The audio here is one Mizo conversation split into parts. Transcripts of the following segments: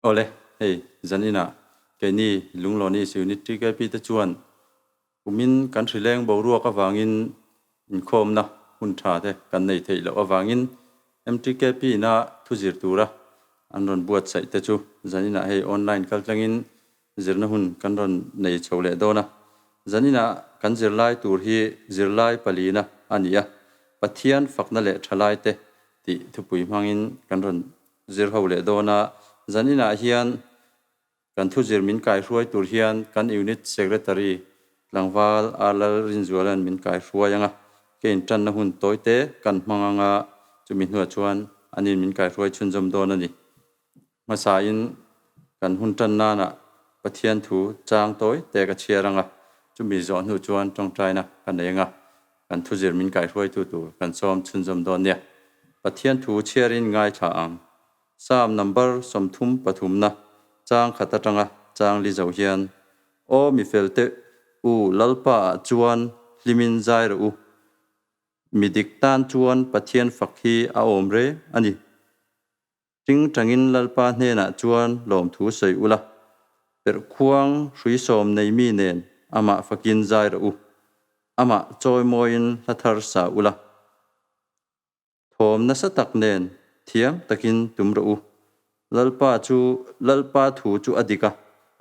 Awle, hei zaninah keini Lunglawnis Unit TKP te chuan kumin kan hrileng boruak avangin inkhawmna hun tha te kan nei theih loh avangin MTKP ina thu zir tura an rawn buatsaih te chu zaninah hei online kaltlangin zirna hun kan rawn nei chho leh dawn a. Zaninah kan zirlai tur hi zirlai palina a ni a, Pathian fakna leh thalaite tih thupui hmangin kan rawn zir ho leh dawn a, zaninah hian kan thuzir min kaihruai tur hian kan Unit Secretary tlangval R Lalrinzuala'n min kaihruai ang a, ke intanna hun tawite kan hmang ang a, chumi hnuah chuan anin min kaihruai chhunzawm dawn a ni. Hmasain kan hun tan nanah Pathian thu chang tawi te ka chhiar ang a, chumi zawh hnu chuan tawngtaina ka nei ang a, kan thuzir min kaihruaitu tur kan sawm chhunzawm dawn nia. Pathian thu chhiarin ngaithla ang. Psalm number 33 na chang khat atanga chang li zo hian, Aw mi felte u Lalpa ah chuan hlimin zai rawh u. Mi dik tan chuan Pathian fak hi a awm reng a ni. Ting tangin Lalpa hnenah chuan lawmthu sawi ula, perhkhuang hrui sawm nei mi nen amah fakin zai rawh u, amah chawimawiin hla thar sa ula, thawm nasa tak nen thiam takin tum rawh u. Lalpa chu Lalpa thu chu a dik a,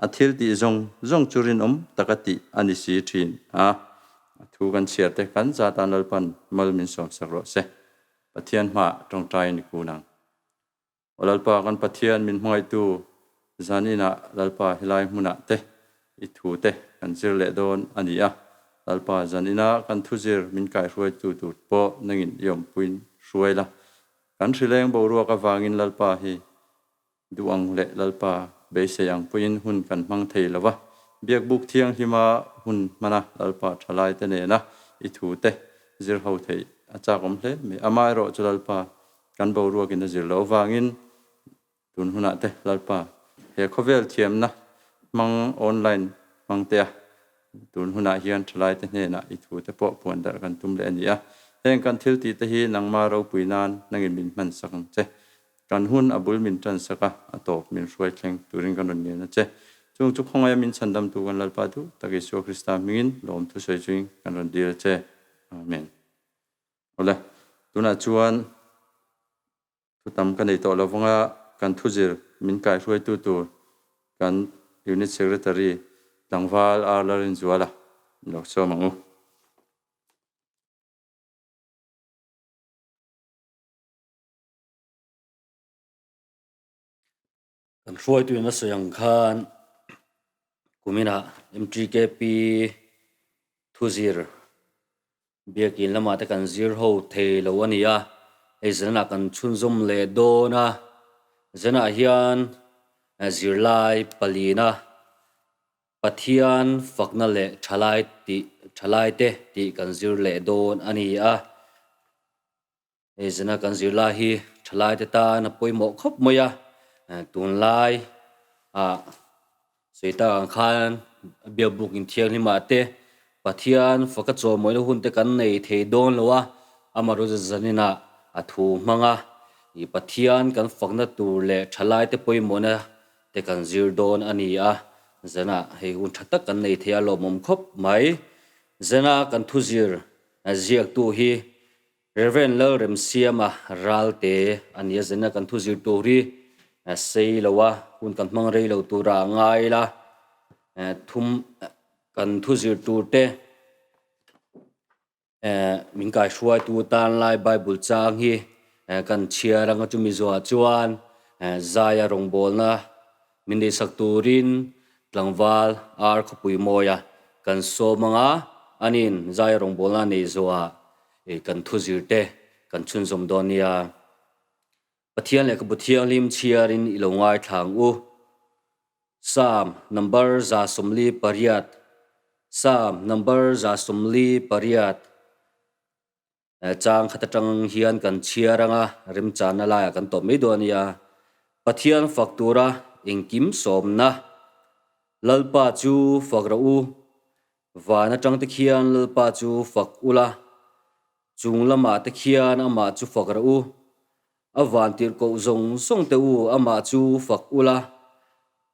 a thil tih zawng zawng chu rinawm taka tih a ni si thin a, a thu kan chhiar te kan zatan Lalpan mal min sawmsak rawh se. Pathian hmaah tawngtai ni kun ang. Aw Lalpa kan Pathian min hmangaihtu zan inah Lalpa helai hmunah te i thu te kan zir leh dawn a ni a, Lalpa zan ina kan thu zir min kaihruaitu tur pawh nangin i awmpuiin hruai la, kan hrileng boruak avangin Lalpa hi duh ang leh Lalpa beisei ang pawhin hun kan hmang thei lo va, Biakbuk thianghlima hun hmana Lalpa thalaite nena i thu te zir ho theih a chak awm hle mai. Amaherawh chu Lalpa kan boruakin a zir loh avangin tun hunah te Lalpa he khawvel thiamna hmang online hmang te a tun hunah hian thalaite hnenah i thu te pawh puan darh kan tum leh a ni a. Heng kan thil tih te hi nangma ropui nan nangin min hman sak ang che. Kan hun a bul min tan sak a, a tawp min hruai thleng turin kan rawn ngen a che. Chung chu khawngaia min chhandamtu kan Lalpa duh tak Isua Krista hmingin lawm thusawi chuin kan rawn dil a che. Amen. Awle, tunah chuan thu tam ka nei tawh lo vanga kan thuzir min kaihruaitu tur kan Unit Secretary tlangval R Larinzuala lo sawm ang u. Kan hruaituin a sawi ang khan kuminah MTKP thuzir biakin lamah te kan zir ho thei lo a ni a, hei zanah kan chhunzawm leh dawn a, zanah hian zirlai palina Pathian fakna leh thalai tih thalaite tih kan zir leh dawn a ni a. Hei zana kan zirlai hi thalaite tan a pawimawh khawp mai a, tunlai ah sawi tak ang khan biakbuk inthianghlimah te Pathian faka chawmawina hun te kan nei thei dawn lo a, amaherawhchu zaninah a thu hmang a, ih Pathian kan fakna tur leh thalaite pawimawhna te kan zir dawn a ni a, zanah hei hun tha tak kan nei thei a lawmawm khawp mai. Zana kan thuzir ziaktu hi Rev. Lalremsiama Ralte a nia zena kan thu zir tur hi sei lo a, hun kan hmang rei lo tura a ngai la, thum kan thu zir tur te min kaihruaitu tan lai Bible chang hi kan chhiar anga chumi zuah chuan Zaia rawngbawlna min leisak turin tlangval ar khawpui mawia kan sawm anga anin Zaia rawngbawlna nei zuah Kan thu zir te kan chhunzawm dawn nia. Pathian lehkhabu thianghlim chhiarin i lo ngaithla ang u. Psalm number 148 Psalm number 148 Chang khat atang hian kan chhiar anga remchanna laiah kan tawp mai dawn nia. Pathian fak tura engkim sawmna Lalpa chu fak rawh u. Van atang te khian Lalpa chu fak ula, chung lamah te khian amah chu fak rawh u. A van tirhkoh zawng zawng te u amah chu fak ula.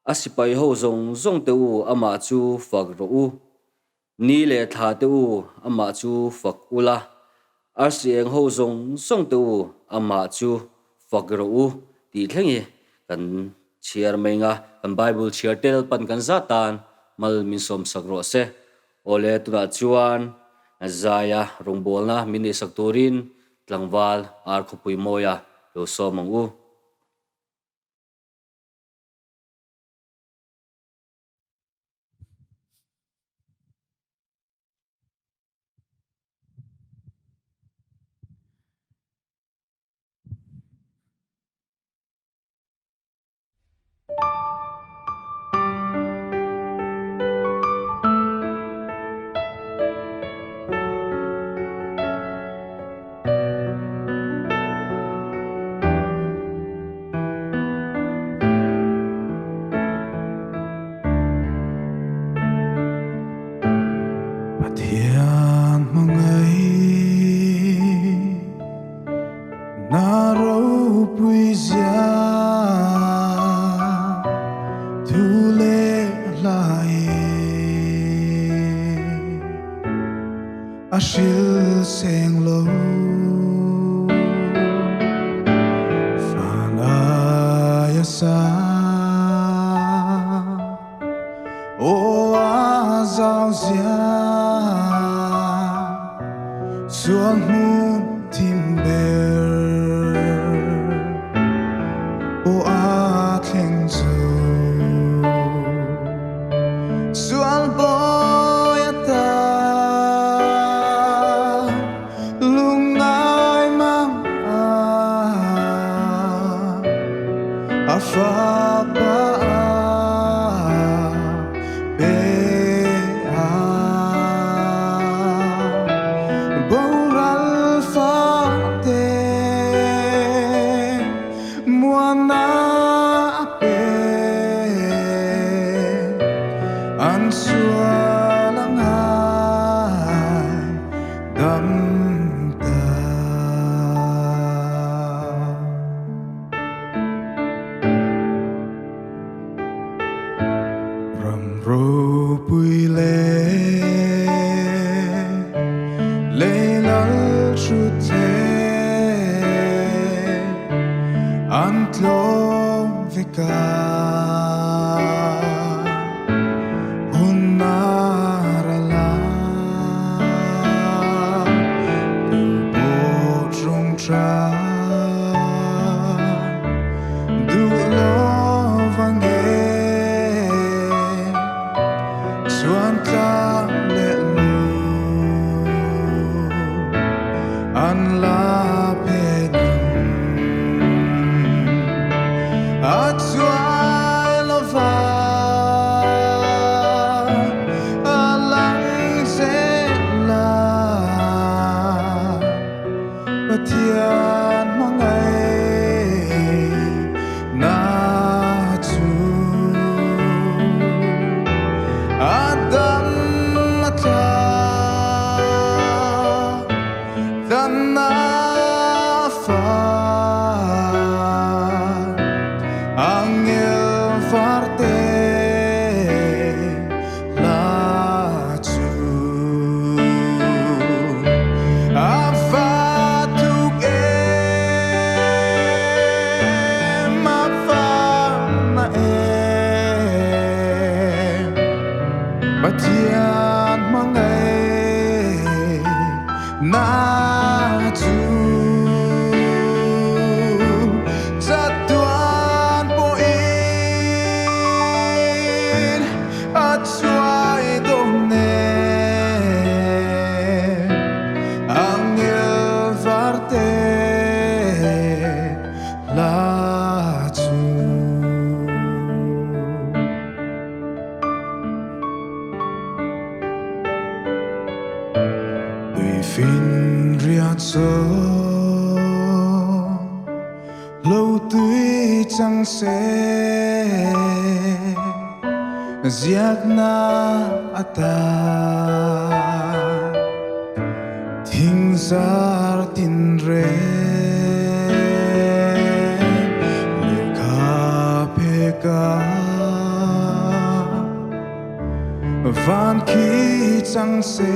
A sipai ho zawng zawng te u amah chu fak rawh u. Ni leh thla te u amah chu fak ula, arsi eng ho zawng zawng te u amah chu fak rawh u tih thleng hi kan chhiar mai nga, kan Bible chhiar tel pan kan zah tan mal min sawmsak rawh se. Awle tunah chuan Zaia rawngbawlna min neihsak turin tlangval ar khawpui mawia lo sawm ang u. Pathian hmangaih na ropui zia thu leh hlai a hril seng lo. Van aia sang aw a zau zia sual hmun thim ber aw a thleng zo. Sual bawi ata lungngai mang a a fapa a pe a boral fa te muana a pe an sual a ngai dam ta. Ram ropui leh lei lal thut thei an tlawm vek a, hun a ral a, tu pawh ṭawng ṭha duh lo vang e, chuan tlang leh lu an la phen ang. A chuai lo va, a lang zel a, Pathian hmangaih na chu a dam a tla than a fa angel varte hla chu a va thuk em a va na em Pathian hmangaih na chu chatuan pawhin a chuai dawn em angel varte hla chu. Tui fin riat zo lo tui chang se ziakna ata thing zar tin reng lehkha phek a. Van khi chang se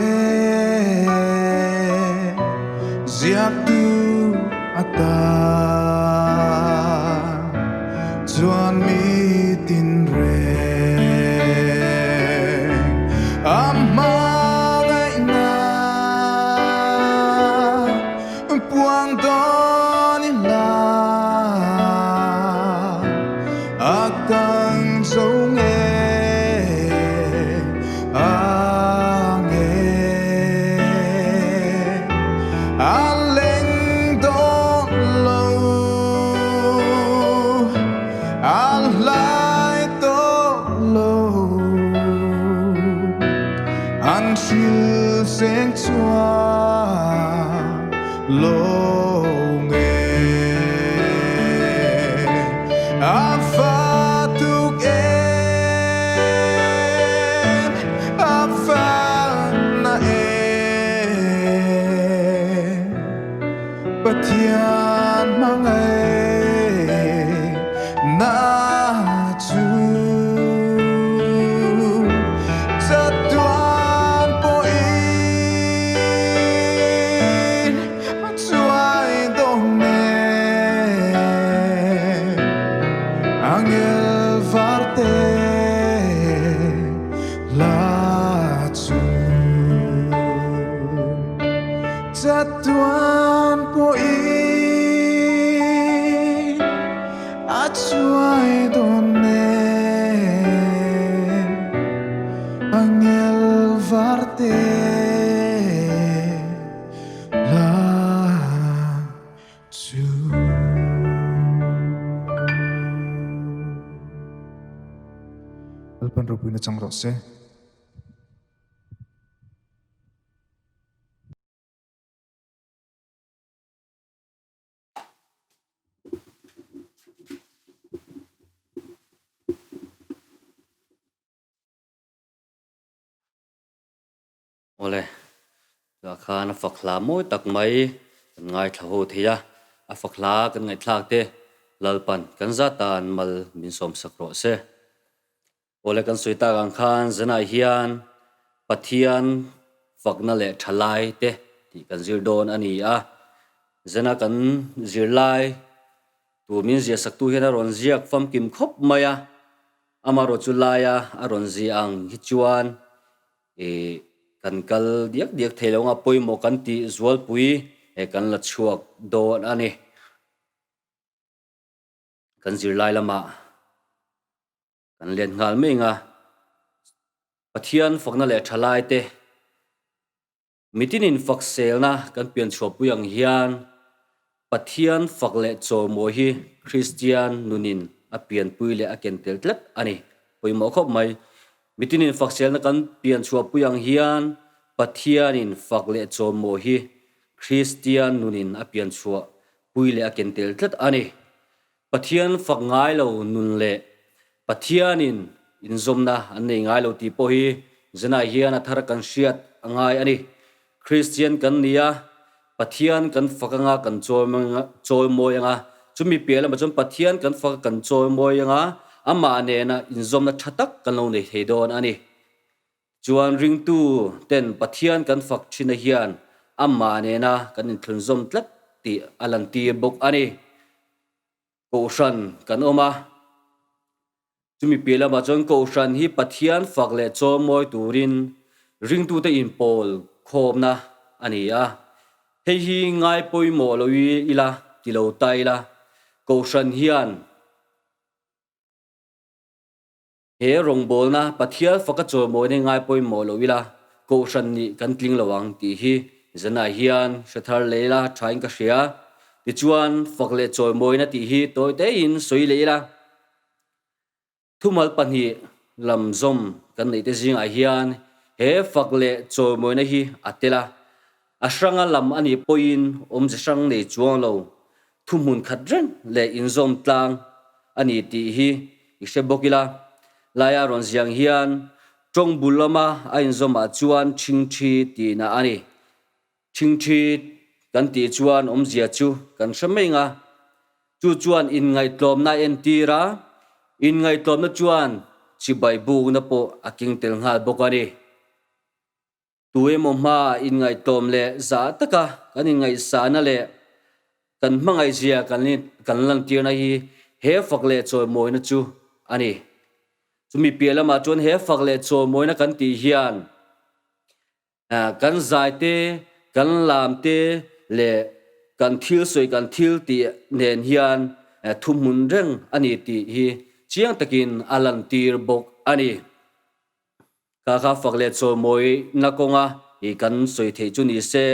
ziaktu atan chuan mi tinreng a hmangaihna puang dawn ila a kang zo nge a nge a leng dawn lo a hlai tawh lo an hril seng chuan lo nge a fa tuk em a fa na em Pathian hmangaih na chu chatuan pawhin a chuai dawn em angel varte la chu. Chatuan pawhin a chuai dawn em angel varte la chu. Lalpan ropuina chang rawh se. Awle, chutah khan a fak hla mawi tak mai kan ngaithla ho thei a, a fak hla kan ngaihthlak te Lalpan kan zatan mal min sawmsak rawh se. Awle kan sawi tak ang khan zanah hian Pathian fakna leh tha lai te tih kan zir dawn a ni a. Zana kan zir lai tur min ziah saktu hian a rawn ziak famkim khawp mai a, amaherawh chu laia a rawn ziah ang hi chuan ih kan kal diak diak thei lo ang a, pawimawh kan tih zualpui kan la chhuak dawn a ni. Kan zirlai lamah kan let nghal mai ang a, Pathian fakna leh thalai te mitinin fak selna kan pian chhuahpui ang hian Pathian fak leh chawmawi hi Kristian nunin a pianpui leh a ken tel tlat a ni. Pawimawh khawp mai. Mitinin fak selna kan pian chhuahpui ang hian Pathianin fak leh chawmawi hi Kristian nunin a pian chhuah pui leh a ken tel tlat a ni. Pathian fak ngai lo nun leh Pathianin inzawmna an nei ngai lo tih pawh hi Zenah hian a thar kan hriat a ngai a ni. Kristian kan ni a, Pathian kan fak anga kan chawimawi anga, chumi piah lamah chuan Pathian kan fak a kan chawimawi anga, amah nena inzawmna tha tak kan lo nei thei dawn a ni. Chuan ringtu ten Pathian kan fak thin a hian amah nena kan inthlunzawm tlat tih a lantir bawk a ni. Kohhran kan awm a, chumi piah lamah chuan Kohhran hi Pathian fak leh chawmawi turin ringtute inpawl khawmna a ni a. Hei hi ngai pawimawh lo ila ti lo ta ila, Kohhran hian He rawngbawlna Pathian faka chawimawina ngai pawimawh lo ila, Kohhran nih kan tling lo ang tih hi zanah hian hre thar leh ila thain ka hria. Tichuan, fak leh chawimawina tih hi tawi tein sawi leh ila. Thumal pahnih lam zawm kan neih te zingah hian he fak leh chawimawina hi a tel a. A hranga lam a nih pawhin awmze hrang nei chuang lo, thuhmun khat reng leh inzawm tlang a ni tih hi i hre bawk ila. Laia rawn ziang hian tawng bul lama a inzawmah chuan ṭhingṭhi tihna a ni. Ṭhingṭhi kan tih chuan awmzia chu kan hre mai nga. Chu chuan inngaihtlawmna a entir a, inngaihtlawmna chuan chibai bukna pawh a keng tel nghal bawk a ni. Tu emaw hma inngaihtlawm leh zah taka kan inngaihsahna leh kan hmangaihzia kan lantirna hi he fak leh chawimawina chu a ni. Chumi piah lamah chuan he fak leh chawimawina kan tih hian kan zai te, kan lam te leh kan thil sawi kan thil tih nen hian thuhmun reng a ni tih hi chiang takin a lantir bawk a ni. Kha kha fak leh chawimawina kawnga i kan sawi theih chu ni se,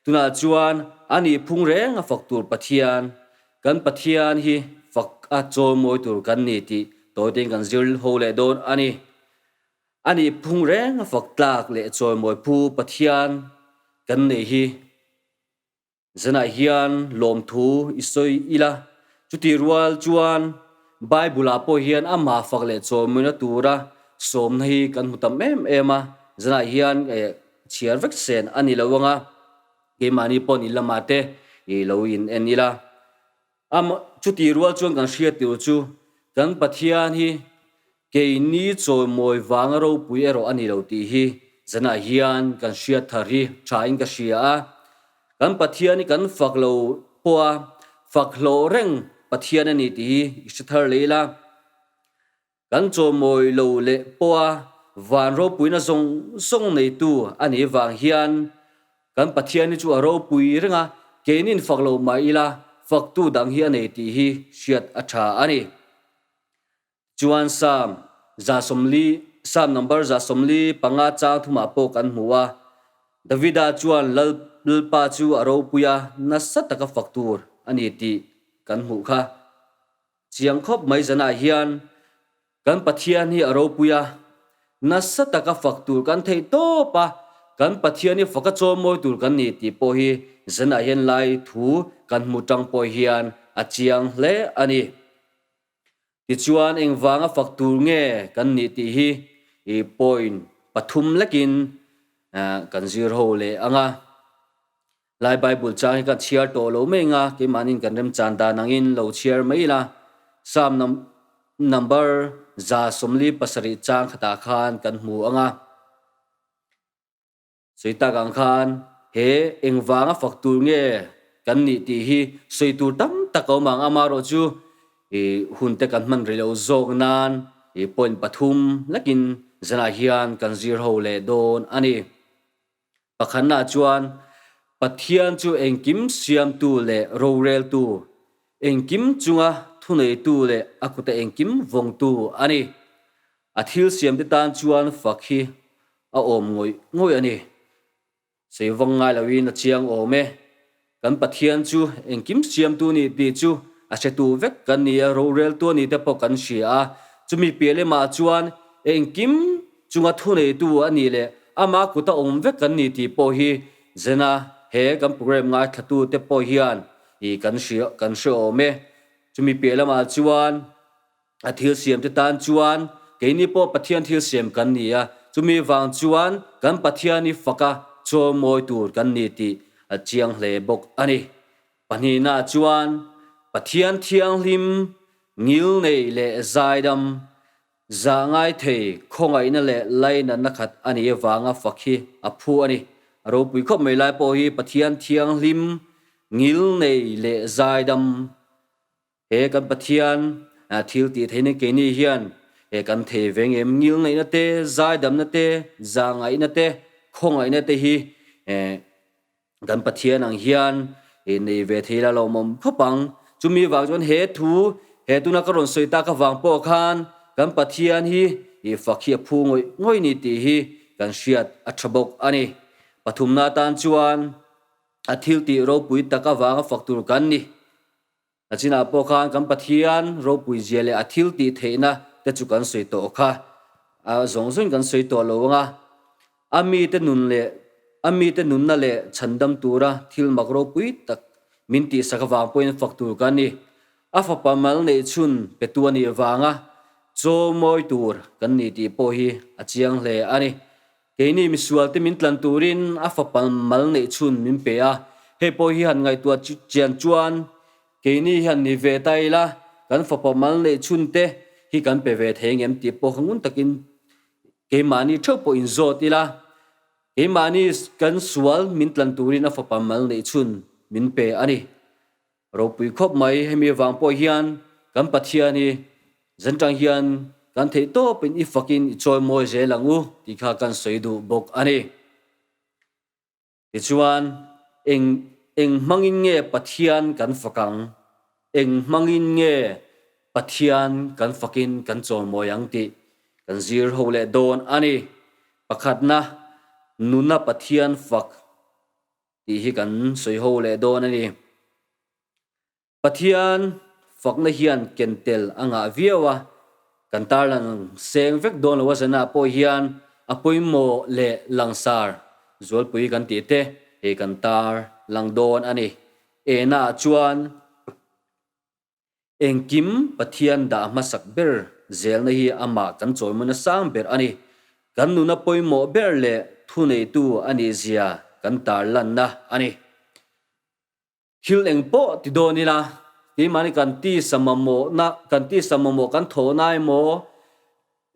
tunah chuan a nih phung reng a fak tur Pathian, kan Pathian hi fak a chawimawi tur kan ni tih tawitein kan zir ho leh dawn a ni. A nih phung reng a fak tlak leh chawimawi phu Pathian kan neih hi. Zanah hian lawmthu i sawi ila, chutih rual chuan Bible-ah pawh hian amah fak leh chawimawina tura sawmna hi kan hmu tam em em a, zanah hian chhiar vek sen a ni lo ang a, keimahni paw'n in lamah te i lo in en ila. Amah chutih rual chuan kan hriat tur chu kan Pathian hi keini chawimawi vanga ropui erawh a ni lo tih hi zanah hian kan hriat thar hi thain ka hria a. Kan Pathian hi kan fak lo pawh a, fak hlawh reng Pathian a ni tih hi i hre thar leh ila. Kan chawmawi lo leh pawha van ropuina zawng zawng neitu a nih vang hian kan Pathian hi chu a ropui reng a, keinin fak lo mah ila faktu dang hi a nei tih hi hriat a tha a ni. Chuan Psalm 140, Psalm number 145 chang thumah pawh kan hmu a, Davida chuan Lalpa chu a ropui a, nasa taka fak tur a ni tih kan hmuh kha. Chiang khawp mai zanah hian kan Pathian hi a ropui a, nasa taka fak tur kan theih tawp a, kan Pathian hi faka chawmawi tur kan ni tih pawh hi zanah hian lai thu kan hmu tang pawh hian a chiang hle a ni. Tichuan engvanga fak tur nge kan nih tih hi i point pathum lekin kan zir ho leh ang a. Lai Bible chang hi ka chhiar tawh lo mai anga keimahniin kan remchan dan angin lo chhiar mai ila. Psalm number 147 chang khatah khan kan hmu anga. Sawi tak ang khan he engvanga fak tur nge kan nih tih hi sawi tur tam tak a awm ang. Amaherawh chu i hun te kan hman rih loh zawk nan i point pathum lekin zanah hian kan zir ho leh dawn a ni. Pakhatnaah chuan Pathian chu engkim siamtu leh roreltu, engkim chunga thuneitu leh a kuta engkim vawngtu a ni. A thil siamte tan chuan fak hi a awm ngawih ngawih a ni. Sawi vang ngai loin a chiang awm e. Kan Pathian chu engkim siamtu ni tih chu a hretu vek kan ni a, roreltu a ni te pawh kan hria a. Chumi piah lemah chuan engkim chunga thuneitu a nih leh ama kuta awm vek kan ni tih pawh hi Zena he kan program ngaithlatu te pawh hian i kan hria kan hre awm e. Chumi piah lamah chuan A thil siamte tan chuan keini pawh Pathian thil siam kan ni a, chumi vang chuan kan Pathian i faka chawmawi tur kan ni tih a chiang hle bawk a ni. Pahnihnaah chuan Pathian thianghlim, ngilnei leh zaidam, zah ngai thei, khawngaihna leh lainatna khat a nih avanga fak hi a phu a ni. A ropui khawp mai lai pawh hi Pathian thianghlim, ngilnei leh zaidam, He kan Pathian thil tih theihna keini hian he kan thei ve ngem ngil ngaihna te, zaidamna te, zahngaihna te, khawngaihna te hi kan Pathian ang hian nei ve thei la lawmawm khawp ang. Chumi vang chuan he thu he tuna ka rawn sawi tak avang pawh khan kan Pathian hi fak hi a phu ngawih ngawih ni tih hi kan hriat a tha bawk a ni. Pathumna atan chuan a thil tih ropui tak avanga fak tur kan ni. A chinah pawh khan kan Pathian ropui zia leh a thil tih theihna te chu kan sawi tawh kha. A zawng zawngin kan sawi tawh lo ang a. A mite nun leh a mite nunna leh chhandam tura thil mak ropui tak min tihsak avang pawhin fak tur kan ni. A fapa mal neih chhun petu a nih vanga chaw mawi tur kan ni tih pawh hi a chiang hle a ni. Keini misualte min tlan turin a fapa mal neih chhun min pe a, hei pawh hi han ngaihtuah chian chuan keini hian ni ve ta ila kan fapa mal neih chhun te hi kan pe ve thei ngem tih pawh kha ngun takin keimahni theuh pawh inzawt ila. Keimahni kan sual min tlan turin a fapa mal neih chhun min pe a ni. Ropui khawp mai hemi avang pawh hian kan Pathian hi zan tang hian kan theih tawpin i fakin i chawimawi zel ang u tih kha kan sawi duh bawk a ni. Tichuan, eng eng hmangin nge Pathian kan fak ang? Eng hmangin nge Pathian kan fakin kan chawimawi ang tih kan zir ho leh dawn a ni. Pakhatna, nuna Pathian fak tih hi kan sawi ho leh dawn a ni. Pathian fakna hian ken tel a ngah viau a, kan tarlang seng vek dawn lo a zanah pawh hian a pawimawh leh langsar zualpui kan tih te hei kan tar lang dawn a ni. Enah chuan engkim Pathian dah hmasak ber zelna hi amah kan chawimawina sang ber a ni. Kan nuna pawimawh ber leh thuneitu a nih zia kan tarlanna a ni. Thil eng pawh ti dawn ila, keimahni kan tisa mamawhna, kan tisa mamawh kan thawhna emaw,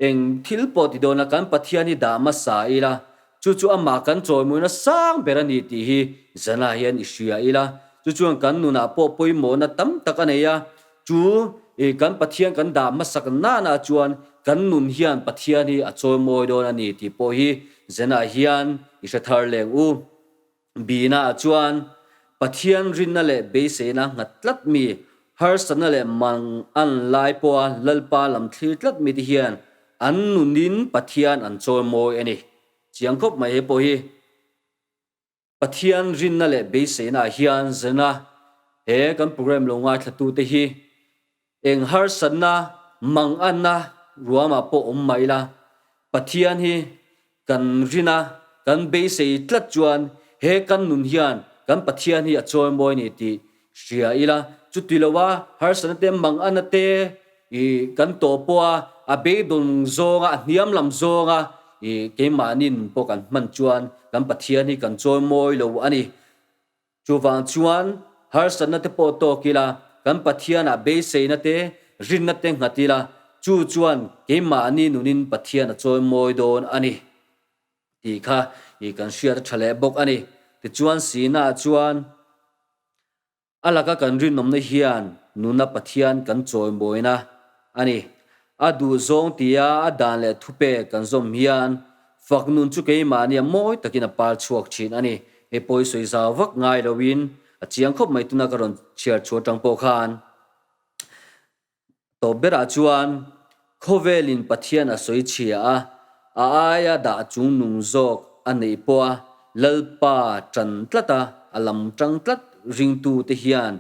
eng thil pawh ti dawn ila kan Pathian hi dah hmasa ila, chu chu amah kan chawimuina sang ber a ni tih hi zanah hian i hria ila, chu chuan kan nunah pawh pawimawhna tam tak a nei a, chu i kan Pathian kan dah hmasak nana chuan kan nun hian Pathian hi a chawimawi dawn a ni tih pawh hi zanah hian i hre thar leng u. Bina chuan Pathian rinna leh beiseina nghat tlat mi, harsatna leh mang an lai pawha Lalpa lam thlir tlat mite hian an nunin Pathian an chawi mawi a ni. Chiang khawp mai he pawh hi Pathian rinna leh beiseina ah hian zena he kan program lo ngaithlatute hi Eng harsatna, manganna ruamah pawh awm mah ila, Pathian hi kan rin a, kan beisei tlat chuan he kan nun hian kan Pathian hi a chawimawi ni tih hria ila, chuti loa harsatna te, manganna te i kan tawh pawha a beidawng zawnga, a hniam lam zawnga i keimahni nun pawh kan hman chuan kan Pathian hi kan chawimawi lo a ni. Chuvang chuan harsatna te pawh tawk ila, kan Pathianah beiseina te, rinna te nghat ila, chu chuan keimahni nunin Pathian a chawi mawi dawn a ni tih kha i kan hriat a tha leh bawk a ni. Tichuan Sina chuan a laka kan rinawmna hian nuna Pathian kan chawi mawina a ni. A duhzawng tia a dan leh thupek kan zawm hian fak nun chu keimahnia mawi takin a par chhuak thin a ni. Hei pawi sawi zau vak ngai loin a chiang khawp mai tuna ka rawn chhiar chhuah atang pawh khan tawp berah chuan khawvelin Pathian a sawi chhia a, a aia dah chung nung zawk a neih pawha Lalpa tan tlat a, a lam tang tlat ringtute hian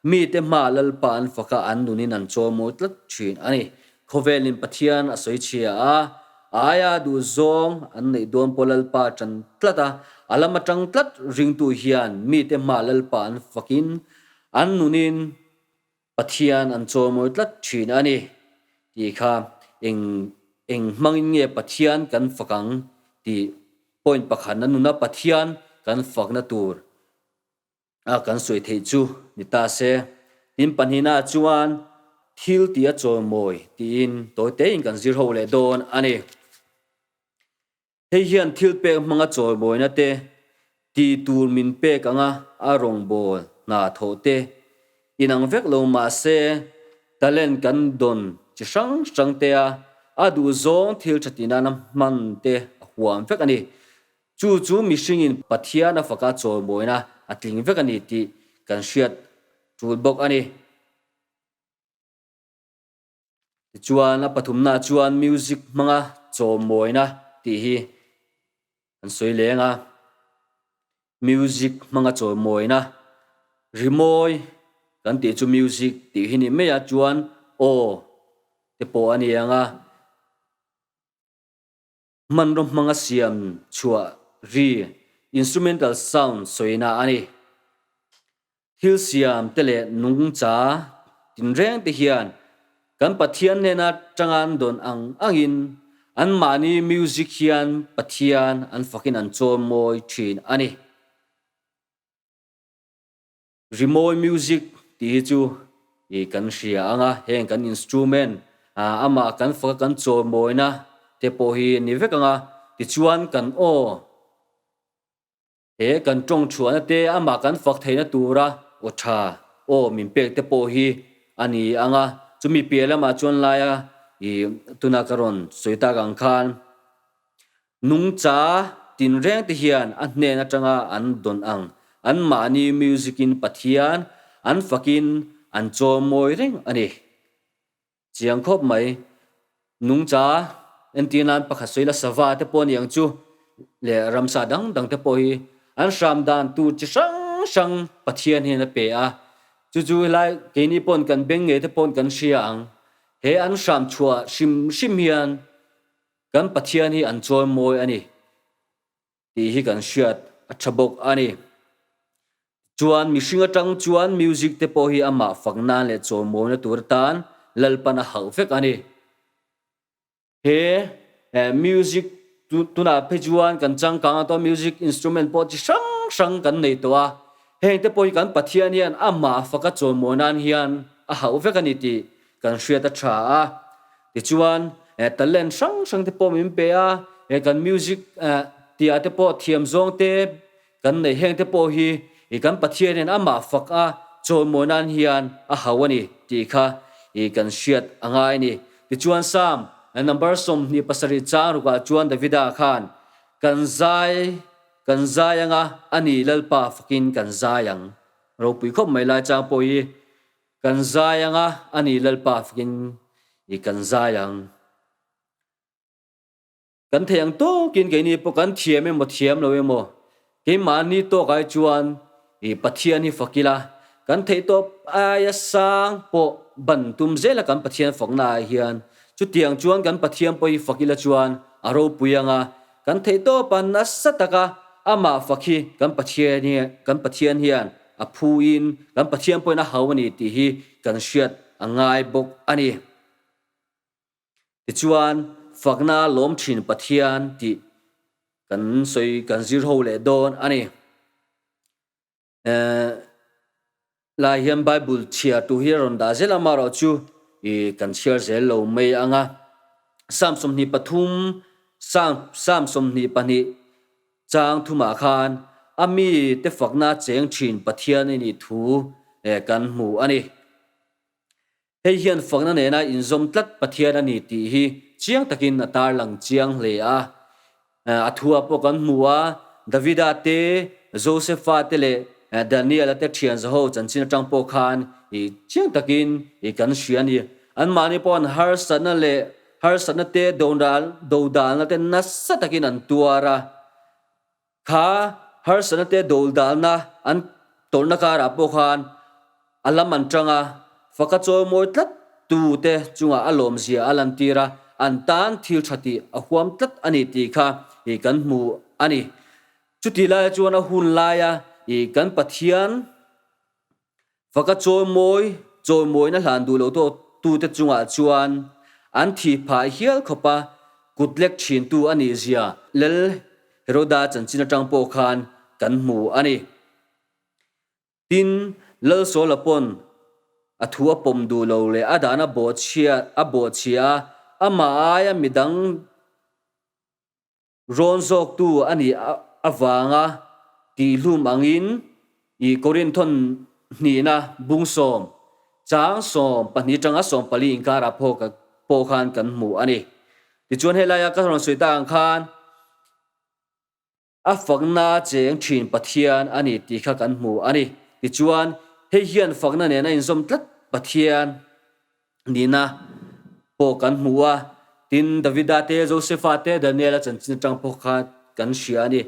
Mite hma Lalpa an fak a, an nunin an chawimawi tlat thin a ni. Khawvelin Pathian a sawi chhia a, a aia duh zawng an neih dawn pawh Lalpa a tan tlat a, a lam atang tlat ringtu hian mite hma Lalpa an fakin an nunin Pathian an chawimawi tlat thin a ni tih kha eng eng hmangin nge Pathian kan fak ang tih point pakhatna nuna Pathian kan fakna tur a kan sawi theih chu ni ta se. Tin pahnihna chuan thil tih a chawimawi tiin tawi tein kan zir ho leh dawn a ni. Hei hian thil pek hmanga chawimawina te, ti tur min pek anga a rawngbâwl hna thawh te inang vek lo mah se talent kan dawn chi hrang hrang te a a duhzawng thil tha tih nana hman te a huam vek a ni. Chu chu mihringin Pathian a faka chawimawina a tling vek a ni tih kan hriat tul bawk a ni. Tichuan a pathumnaah chuan music hmanga chawmawina tih hi an sawi leng a, music hmanga chawmawina rimawi kan tih chu music tih hi ni mai a, chuan aw te pawh a ni ang a. Hmanraw hmanga siam chhuah ri, instrumental sound, sawina a ni. Thil siam te leh nungcha tinreng te hian kan Pathian hnena tangan dawn ang angin anmahni music hian Pathian an fakin an chawimawi thin a ni. Rimawi music tih hi chu i kan hria ang a, heng kan instrument amah kan faka kan chawimawina te pawh hi a ni vek ang a, tichuan kan aw. He kan tawng chhuahna te amah kan fak theihna tura aw tha aw min pek te pawh hi a ni ang a, chumi piah lamah chuan laia i tuna ka rawn sawi tak ang khan nungcha tinreng te hian a hnen atanga an dawn ang anmahni music in Pathian an fakin an chawimawi reng a ni. Chiang khawp mai. Nungcha entir nan pakhat sawi la sava te pawh a ni ang chu leh ramsa dang dang te pawh hi an hram dan tur chi hrang hrang Pathian hian a pe a. Chu chu helai keini pawn kan beng ngei te pawn kan hria ang. He an hram chhuah hrim hrim hian kan Pathian hi an chawi mawi a ni. Tih hi kan hriat a tha bawk a ni. Chuan mihring atang chuan music te pawh hi amah fak nan leh chawimawina tur atan Lalpan a hauh vek a ni. He music tunah phei chuan kan changkang a tawh music instrument pawh chi hrang hrang kan nei tawh a, heng te pawh hi kan Pathian hian amah faka chawimawina nan hian a hauh vek a ni tih kan hriat a tha a. Tichuan, talent hrang hrang te pawh min pe a, kan music tihah te pawh thiam zawng te kan neih heng te pawh hi kan Pathian hian amah fak a chawimawi nan hian a hau a ni tih kha kan hriat a ngai a ni. Tichuan Psalm number 27 chang rukah chuan Davida khan, Kan zai kan zai anga a ni Lalpa fakin kan zai ang. Ropui khawp mai lai chang pawh hi Kan zai anga a ni Lalpa fakin i kan zai ang. Kan thei ang tawkin keini pawh kan thiam emaw thiam lo emaw keimahni tawk ai chuan i Pathian hi fak ila, kan theih tawp aia sang pawh ban tum zela kan Pathian fakna ah hian chutiang chuan kan Pathian pawh hi fak ila chuan a ropui anga kan theih tawpa nasa taka amah fak hi kan Pathian hi kan Pathian hian A phuin kan Pathian pawhin a hau a ni tih hi kan hriat a ngai bawk a ni. Tichuan, fakna lawm thin Pathian tih kan sawi kan zir ho leh dawn a ni. Lai hian Bible chhiar tu hi a rawn dah zel a, amaherawhchu kan chhiar zel lo mai ang a. Psalm 23, Psalm 22 Chang thumah khan a mite fakna cheng thin Pathian i nih thu kan hmu a ni. Hei hian fakna nena inzawm tlat Pathian a ni tih hi chiang takin a tarlang chiang hle a. A thua pawh kan hmu a, Davida te, Josefa te leh Daniela te thian zaho chanchin atang pawh khan chiang takin kan hria a ni. Anmahni pawh an harsatna leh Harsatna te dodalna te nasa takin an tuar a, kha harsatna te dodalna an tawrhna karah pawh khan a lam an tang a, faka chawimawi tlat tu te chungah a lawmzia a lantir a, an tan thil tha tih a huam tlat a ni tih kha kan hmu a ni. Chuti laia chuan a hun laia kan Pathian Faka chawimawi, chawimawina hlan duh lo tute chungah chuan an thih phah hial khawpa kut lek thintu a nih zia Lal Heroda chanchin atang pawh khan kan hmu a ni. Tin, Lal Saula pawn a thu a pawm duh lo leh a dan a bawhchhia a, amah aia midang Rawn zawktu a nih avanga tihhlum angin i Korinthon hnihna bung sawm, chang 12 tanga 14 inkarah pawh khan kan hmu a ni. Tichuan helaia ka rawn sawi tak ang khan a fakna cheng thin Pathian a ni tih kha kan hmu a ni. Tichuan hei hian fakna nen a inzawm tlat Pathian nihna pawh kan hmu a, tin Davida te, Josefa te, Daniela chanchin atang pawh kha kan hria a ni.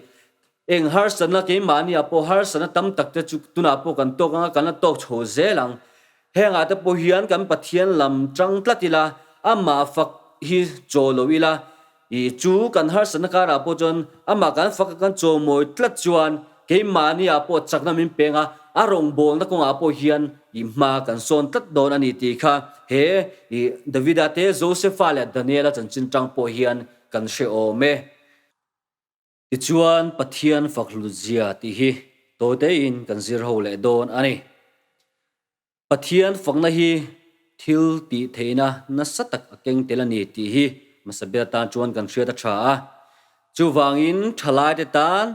Eng harsatna keimahniah pawh harsatna tam tak te chu tunah pawh kan tawk ang a, kan la tawk chho zel ang. Hengah te pawh hian kan Pathian lam tang tlat ila, amah fak hi chaw lo ila, I chu kan harsatna karah pawh chuan amah kan fak a kan chawmawi tlat chuan keimahniah pawh chakna min peng a, a rawngbawlna kawngah pawh hian i hma kan sawn tlat dawn a ni tih kha he i Davida te, Josefa leh Daniela chanchin tang pawh hian kan hre awm e. Tichuan Pathian fak hlutzia tih hi tawitein kan zir ho leh dawn a ni. Pathian fakna hi thil tih theihna nasa tak a keng tel a ni tih hi hmasa ber atan chuan kan hriat a tha a. Chuvangin thalaite tan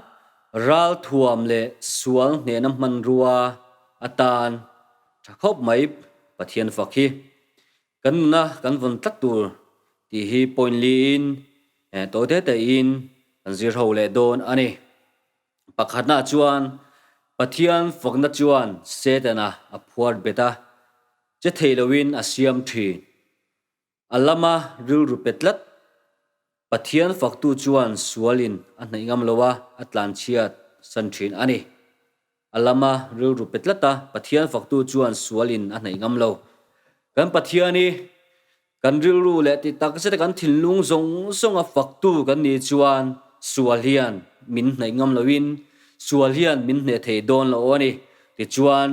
Ralthuam leh sual hnehna hmanrua atan tha khawp mai Pathian fak hi. Kan nuna kan vawn tlat tur tih hi point liin tawi te tein kan zir ho leh dawn a ni. Pakhatna chuan Pathian fakna chuan Setana a phuar bet a, che thei loin a siam thin. A lama rilru pe tlat. Pathian faktu chuan sualin a hnaih ngam lo a, a tlanchhiat san thin a ni. A lama rilru pe tlat a, Pathian faktu chuan sualin a hnaih ngam lo. Kan Pathian hi kan rilru leh ti tak zeta kan thinlung zawng zawnga faktu kan nih chuan sual hian min hnaih ngam loin sual hian min hneh thei dawn lo a ni. Tichuan,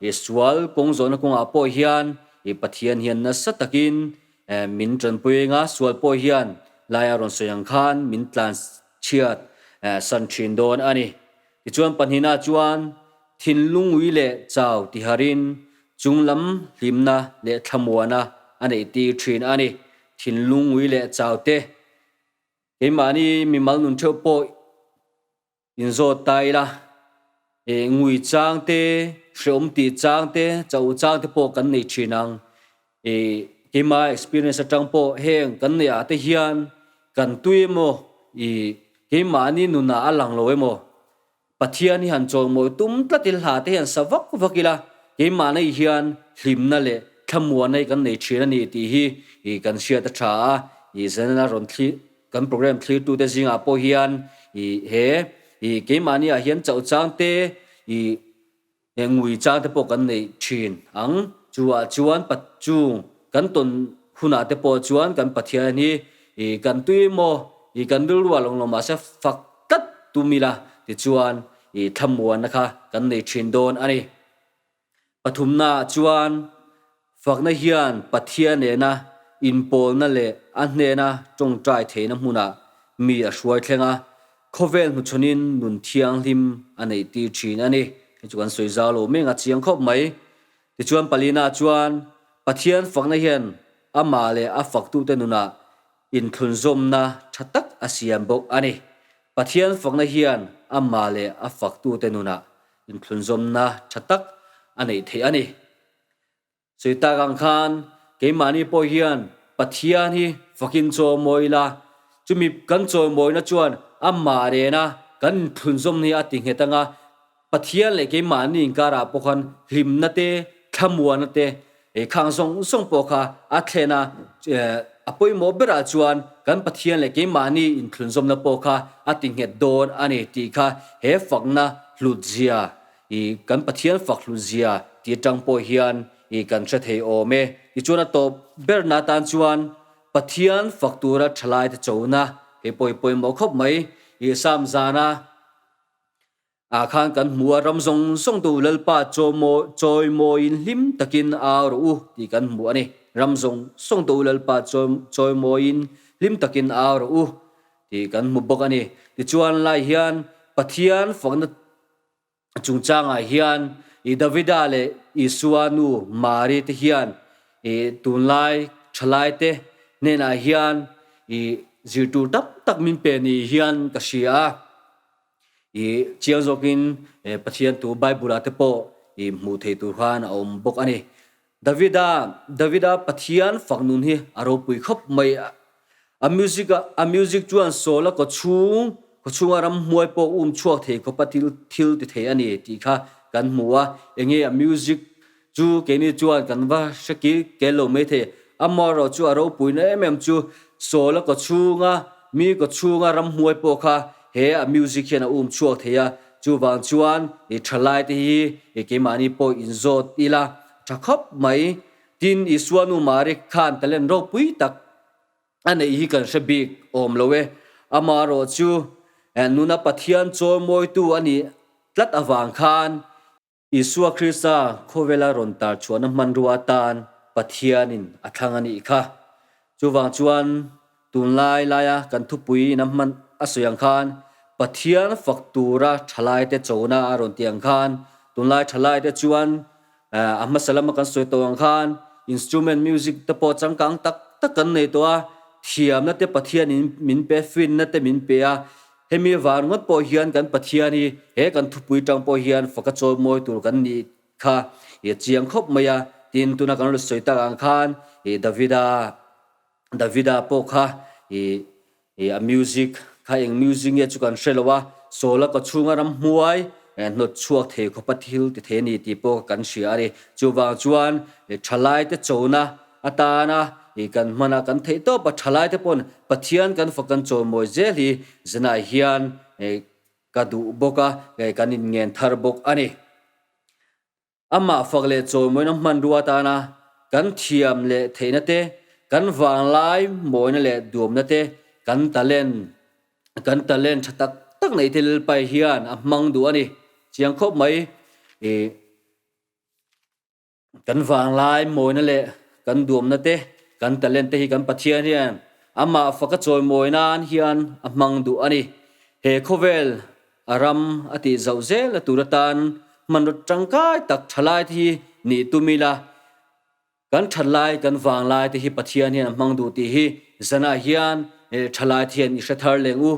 i sual kawng zawhna kawngah pawh hian i Pathian hian nasa takin min tanpui eng a, sual pawh hian laia rawn sawi ang khan min tlan chhiat san thin dawn a ni. Tichuan pahnihna chuan thinlung ui leh chau tiharin chunglam hlimna leh thlamuana a neih tir thin a ni. Thinlung ui leh chau te keimahni mimal nun theuh pawh Inzawt ta ila, eh ngui chang te, hreawm tih chang te, chauh chang te pawh kan nei thin ang. Eh keima experience atang pawh heng kan neih ah te hian kan tui emaw ih keimahni nunah a lang lo emaw Pathian hi han chawimawi tum tlat ila hla te hian sa vak vak ila keimahna hi hian hlimna leh thlamuanna hi kan nei thin a ni tih hi ih kan hriat a tha a, ih zanena rawn thli Kan program thlirtute zingah pawh hian i he i keimahni ah hian chauh chang te i ngui chang te pawh kan neih thin ang. Chu ah chuan chung kan tawn hunah te pawh chuan kan Pathian hi i kan tui emaw i kan rilru ah lawng lo mahse fak tlat tum ila tichuan i thlamuanna kha kan nei thin dawn a ni. Pathumnaah chuan fakna hian Pathian nena inpawlna leh a hnena tawngtai theihna hmunah mi a hruai thleng a, khawvel hnuchhawnin nun thianghlim a neihtir thin a ni. Hei chu kan sawi zau lo mek a chiang khawp mai. Tichuan palinaah chuan Pathian fakna hian amah leh a faktute nunah inthlunzawmna tha tak a siam bawk a ni. Pathian fakna hian amah leh a faktute nunah inthlunzawmna tha tak a neih theih a ni. Sawi tak ang khan keimahni pawh hian Pathian hi fakin chawimawi ila, chumi kan chawimawina chuan amah rena kan inthlunzawmna hi a ti nghet anga, Pathian leh keimahni inkarah pawh khan hlimna te, thlamuana te, khang zawng zawng pawh kha a thlen a, a pawimawh berah chuan kan Pathian leh keimahni inthlunzawmna pawh kha a ti nghet dawn a ni tih kha he fakna hlutzia, kan Pathian fak hlutzia tih atang pawh hian kan hre thei awm e. Tichuan a tawp berna atan chuan Pathian fak tura thalaite chona hei pawh hi pawimawh khawp mai. Sam zana Ah khan kan hmu a, ram zawng zawng tu Lalpa chawimawiin hlim takin au rawh u tih kan hmu a ni. Ram zawng zawng tu Lalpa chawimawiin hlim takin au rawh u tih kan hmu bawk a ni. Tichuan lai hian Pathian fakna chungchangah hian i Davida leh Isua nu Mari te hian i tunlai thalaite hnenah hian i zirtur tam tak min pe ni hian ka hria a. I chiang zawkin Pathian thu Bible ah te pawh i hmuh theih tur khan a awm bawk a ni. Davida Davida Pathian fak nun hi a ropui khawp mai a. A music a a music chuan Saul a kawchhung kawchhunga ramhmuai pawh um chhuak thei khawpa thil thil ti thei a ni tih kha kan hmu a. Enge a music chu keini chuan kan va hre kil kel lo mai thei. Amaherawh chu a ropuina em em chu Saul a kawchhunga mi kawchhunga ramhmuai pawh kha He a music hian a um chhuak thei a, chuvang chuan i thalai te hi i keimahni pawh inzawt ila tha khawp mai. Tin, Isua nu Mari khan talent ropui tak a neih hi kan hre bik awm lo e. Amaherawh chu nuna Pathian chawimawitu a nih tlat avang khan Isua Krista khawvela rawn tar chhuahna hmanrua atan Pathianin a thlang a nih kha. Chuvang chuan tunlai laia kan thupui ina hman a sawi ang khan Pathian fak tura thalaite chona a rawn tih ang khan tunlai thalaite chuan a hmasa lama kan sawi tawh ang khan instrument music te pawh changkang tak tak kan nei tawh a, thiamna te Pathianin min pe, finna te min pe a. Hemi avang ringawt pawh hian kan Pathian hi he kan thupui tang pawh hian faka chawimawi tur kan nih kha i a chiang khawp mai a. Tin, tuna kan rawn sawi tak ang khan i Davida Davida pawh kha i i a music kha eng music nge chu kan hre lo a, Saula ka chhunga ramhmuai hnawt chhuak thei khawpa thil ti thei a ni tih pawh kan hria a ni. Chuvang chuan thalaite chona atana i kan hman a, kan theih tawp a, thalaite pawn Pathian kan fak kan chawimawi zel hi zanah hian ka duh bawk a, kan inngen thar bawk a ni. Amah fak leh chawimawina hmanrua atana kan thiam leh theihna te, kan vanglai mawina leh duamna te, kan talent kan talent tha tak tak neih te Lalpai hian a hmang duh a ni. Chiang khawp mai i kan vanglai mawina leh kan duamna te, kan talent te hi kan Pathian hian amah faka chawimawi nan hian a hmang duh a ni. He khawvel A ram a tih zauh zel a tur atan hmanraw tangkai tak thalai te hi nih tum ila, kan thatlai kan vanglai te hi Pathian hian a hmang duh tih hi zanah hian thalai te hian i hre thar leng u.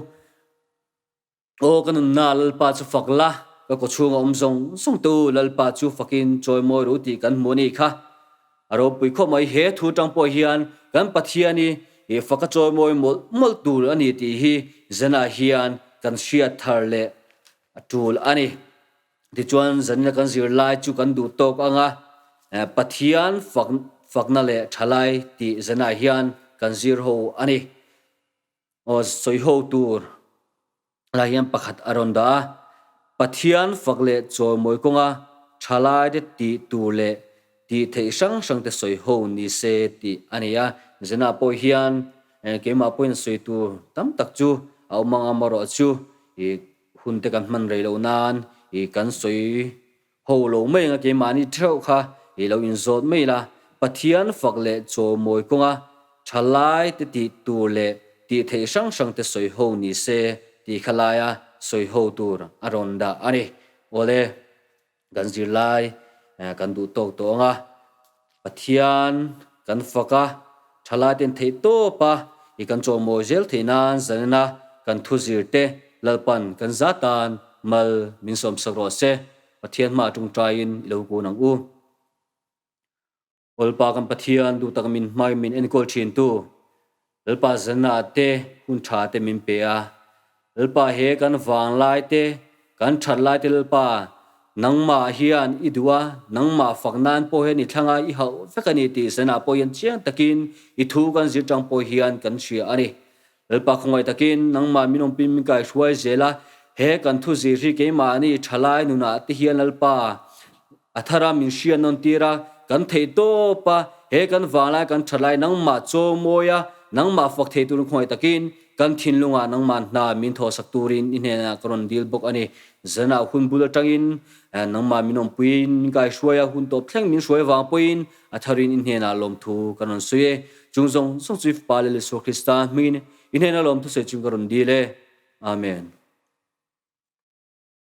Aw ka nunna Lalpa chu fak la, ka kawchhunga awm zawng zawng te u Lalpa chu fakin chawimawi ru tih kan hmu a nih kha. A ropui khawp mai, he thu tang pawh hian kan Pathian hi fak a chawimawi mawlh mawlh tur a ni tih hi zanah hian kan hriat thar leh a tul a ni. Tichuan zanina kan zirlai chu kan duh tawk ang a, Pathian fak fakna leh thalai tih zanah hian kan zir ho a ni. Aw sawi ho tur lah hian pakhat a rawn dah a, Pathian fak leh chawimawi kawnga thalaite tih tur leh tih theih hrang hrangte sawi ho ni se tih a ni a. Zena pawh hian keimah pawhin sawi tur tam tak chu a awm ang amarawh chu i hunte kan hman rei loh nan i kan sawi Ho lo mai anga keimahni theuh kha i lo inzawt mai la, Pathian fak leh chawimawi kawnga thalai te tih tur leh tih theih hrang hrang te sawi ho ni se tih kha laia sawi ho tur a rawn dah a ni. Awle, kan zirlai kan duh tawk tawh anga Pathian kan fak a, thalai ten theih tawp a i kan chawimawi zel theih nan zanina kan thu zir te Lalpan kan za tan mal min sawmsak rawh se, Pathian hma tawngtaiin i lo kun ang u. Awlpa kan Pathian duh tak min hmai min enkawl thin tu Lalpa zanna te hun tha te min pe a, Lalpa he kan vanglai te, kan that lai te Lalpa, nangmah hian i duh a, nangmah fak nan pawh hian i thlang a, i hauh vek a ni tih zanah pawh hian chiang takin i thu kan zir tang pawh hian kan hria a ni. Lalpa khawngaih takin nangmah min awmpin min kaihruai zel a, he kan thu zir hi keimahni thalai nunah te hian Lalpa, A thara min hriat nawn tir a, kan theih tawp a, he kan vanglai kan that lai nangmah chaw mawi a, nangmah fak thei turin khawngaih takin kan thinlungah nangmah hna min thawhsak turin i hnenah ka rawn dil bawk a ni. Zanah hun bul atangin nangmah min awmpuiin min kaihruai a, hun tawp thleng min hruai avang pawhin a tharin i hnenah lawmthu ka rawn sawi e. Chung zawng zawng chu i Fapa Lal Isua Krista hmingin i hnena lawmthu sawi chung ka rawn dil e. Amen.